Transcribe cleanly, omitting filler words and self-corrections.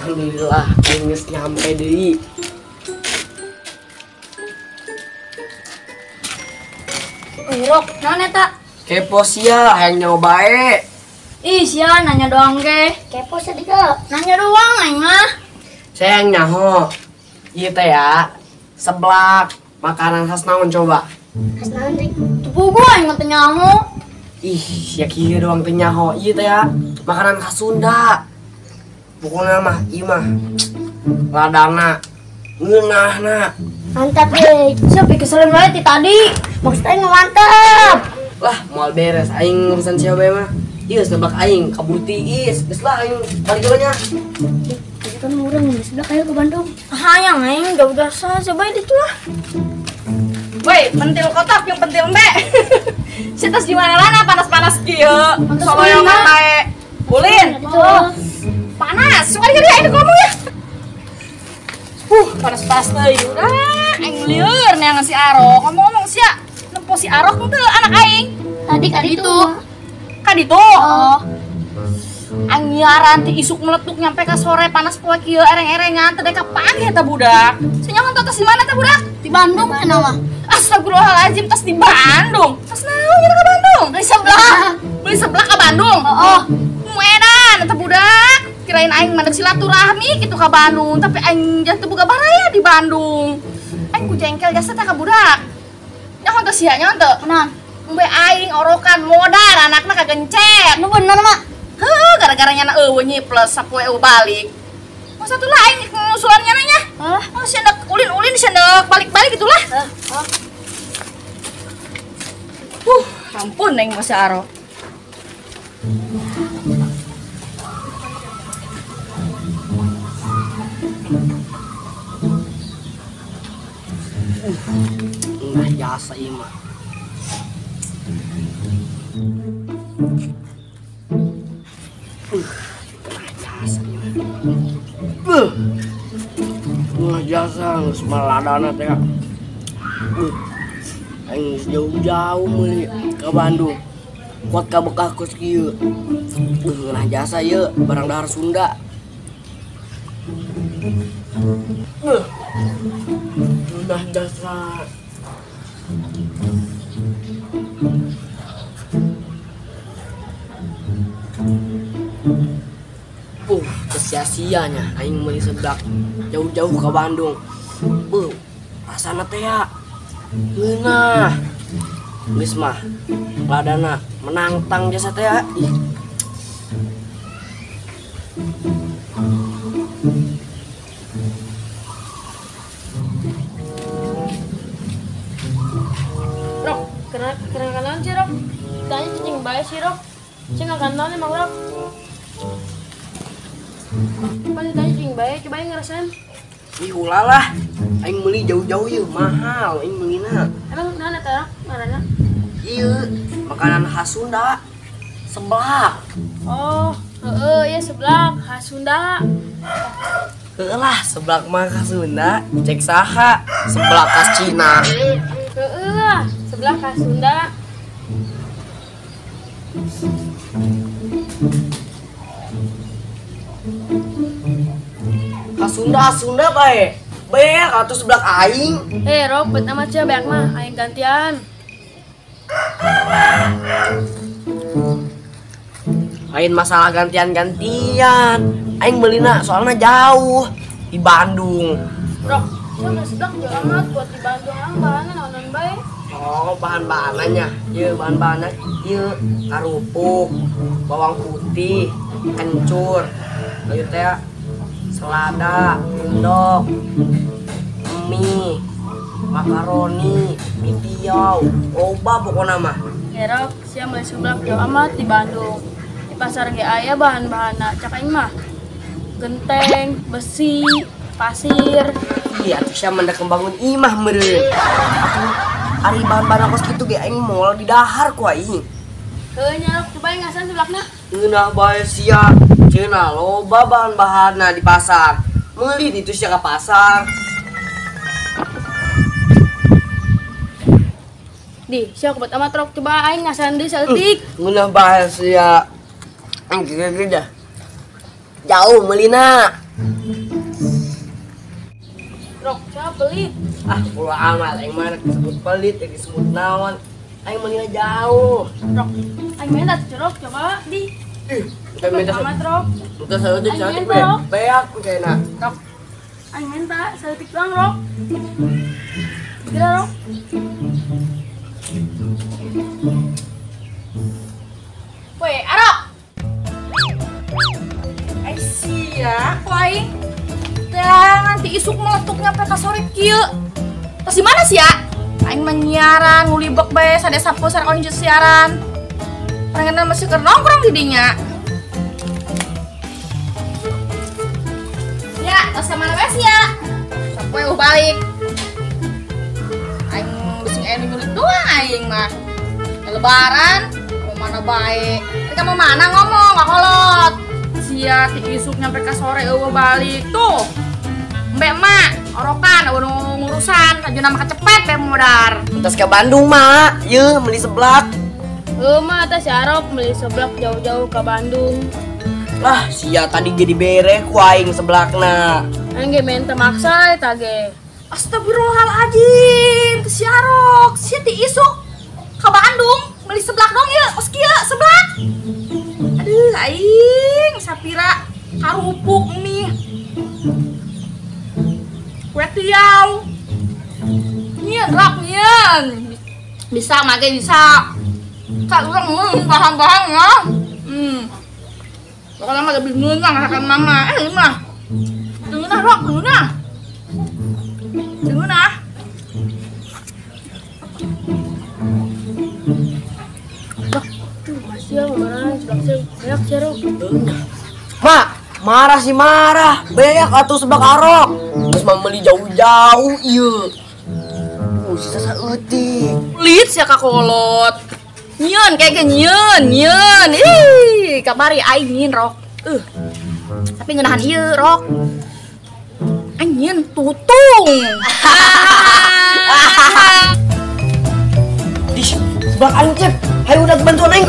Alhamdulillah aing geus nyampe deui. Rok, naon eta? Kepo sia, hayang nyoba bae. Ih, sia nanya doang ge. Kepo sia diga. Nanya doang aing mah. Saya yang nyaho. Ieu teh ya, seblak, makanan khas naon coba? Khas naon, Rik? Teu puguh aing mah teu nyaho. Ih, sia kieu doang teu nyaho. Ieu teh ya, makanan khas Sunda. Pokoknya mah ieu mah ladana ngeunahna. Mantap deh. Sia keselin wae ti tadi. Maksudnya mantap. Lah, moal beres aing urusan sia bae mah. Ieu seblak aing kabur tiis. Geus lah aing balik dulu nya. Itu kan urang geus seblak ayo ke Bandung. Hayang aing jauh-jauh saja bae ditu lah. Woi, pentil kotak yang pentil embe. Sia tas di mana-mana panas-panas kieu. Soloyongan bae. Ulin. Oh. Panas, suka dikit aing ngomong ya. Panas-panas teuing udah aing lieur neangan si Arok. Ngomong-ngomong sia, nempo si Arok henteu anak aing. Tadi ka ditu. Ka ditu. Oh. Aing nyiaran ti isuk meletuk nyampe ka sore panas poe kieu ereng-erengan teu dek kapanggih eta budak. Sia nyaho tos di mana eta budak? Di Bandung cenah mah. Astagfirullahalazim, tos di Bandung. Tos naon ka Bandung? Beli seblak. Beli seblak ka Bandung. Heeh. Muedan eta budak. Kirain aing mandek silaturahmi gitu ka Bandung, tapi aing jatuh boga baraya di Bandung. Aing ku jengkel jasa teh ka budak. Nyaho teu sia nyaho teu? Naon? Embe aing orokan modar anakna kagencet. Nu bener mah. Heuh, gara-gara nyana eueuh nyiples sapoe eueuh balik. Masa tuh lah aing ngusulan nyana nya. Hah? Oh, sia ndek ulin-ulin sia ndek balik-balik gitulah. Heeh. Ampun aing mah si Aro. Nah, jasa ieu mah. Jasa ieu mah. Wah, jasa geus maladana teh. Aing geus jauh-jauh meuli ka Bandung. Kuat ka bekah kos kieu. Nah, jasa ieu barang dahar Sunda. Nah, jasa. Kesia-sianya aing meuli seblak jauh-jauh ke Bandung. Rasana teh ya ngeunah. Geus mah ladana menantang jasa teh ya. Ih. Rok, keren-kerenan sih Rok. Tanya cicing bae sih Rok. Cing akan naon emang Rok. Pan ditanya cicing bae, coba aing ngerasain. Ih ulah lah. Aing meuli jauh-jauh ieu mahal aing meulina. Emang naon eta Rok ngaranna? Ieu makanan khas Sunda. Seblak. Oh, heeh, ieu seblak khas Sunda. Heeh lah, seblak mah khas Sunda. Cek saha? Seblak khas Cina. Heeh lah, seblak khas Sunda. Khas Sunda, khas Sunda bae. Beak atuh seblak aing. Rok, bet amat sia beak mah, aing gantian. Lain masalah gantian-gantian. Aing meulina soalnya jauh di Bandung. Rok, sia mah seblak jauh amat buat di Bandung ang bahanna naon bae. Oh, bahan-bahannya. Ieu bahan-bahanna ieu karupuk, bawang putih, kencur, ieu teh selada, endog, mie, makaroni, mie tiaw, loba pokona mah. Rok, sia meuli seblak jauh amat di Bandung. Di pasar ge aya bahan-bahanna, cak aing mah. Genteng, besi, pasir. Iya, atuh sia mah ndek membangun imah meureun. Atuh ari bahan-bahan kos kitu ge aing moal didahar ku aing. Heuh nya Rok, coba aing ngasan seblakna. Ngeunah bae sia. Cenah loba bahan-bahanna di pasar. Meuli ditu sia ka pasar. Di, sia kubat amat Rok, coba aing ngasan deui saeutik. Ngeunah bae sia. Aing gede dah. Jauh meulina. Rok, siapa pelit? Ah, pula amat aing mah disebut pelit, disebut naon. Aing meulina jauh. Rok, aing minta cerok coba di. Ih, kita minta amat rok. Minta saeutik saeutik we. Beak kayakna. Rok. Aing minta saeutik doang, Rok. Kira Rok. Woi, Arok. Ai sia, ku aing. Nanti isuk meletuk nyampe ka sore kieu. Terus di mana sih ya? Aing mah nyiaran, ngulibek bae sade sapu sareng jeung siaran. Pengen masih keur nongkrong di dinya. Ya, tos ka mana bae sih ya? Sapoe eueuh balik. Aing geus aya nu nyulik doang aing mah. Lebaran mau mana bae. Mereka mau mana ngomong ngakolot. Sia ti isuk nyampe ka sore eueuh balik tuh. Mbak mak, orokan, udah ngurusan, tajuna mah kecepet, be modar. Entas ke Bandung mak, ye beli seblak. Mak atas si Arok beli seblak jauh-jauh ke Bandung. Lah, sia tadi jadi bere ku aing seblakna. Aing ge minta maksa eta ge. Astagfirullahaladzim, si Arok, sia ti isuk ke Bandung beli seblak dong ye, kos kieu seblak. Aduh, aing sapira karupuk mie. Kue tiaw. Nyian rok nyian. Bisa make bisa. Kak urang paham-paham ya. Pokoknya mah lebih ngeunah masakan mama. Ini mah. Ngeunah rok, ngeunah. Ngeunah. Bak, tuh masih ya marah seblak seblak sih rok. Mak, marah sih marah. Beak atuh seblak arok. Terus mah beli jauh-jauh ieu. Sisa saeutik. Pelit sia kakolot. Nyieun kayak ge nyieun, nyieun. Ih, kamari aing nyieun rok. Tapi ngeunahan ieu rok. Aing nyieun tutung. Ih, seblak aing cep. Hayu udah bantuan aing.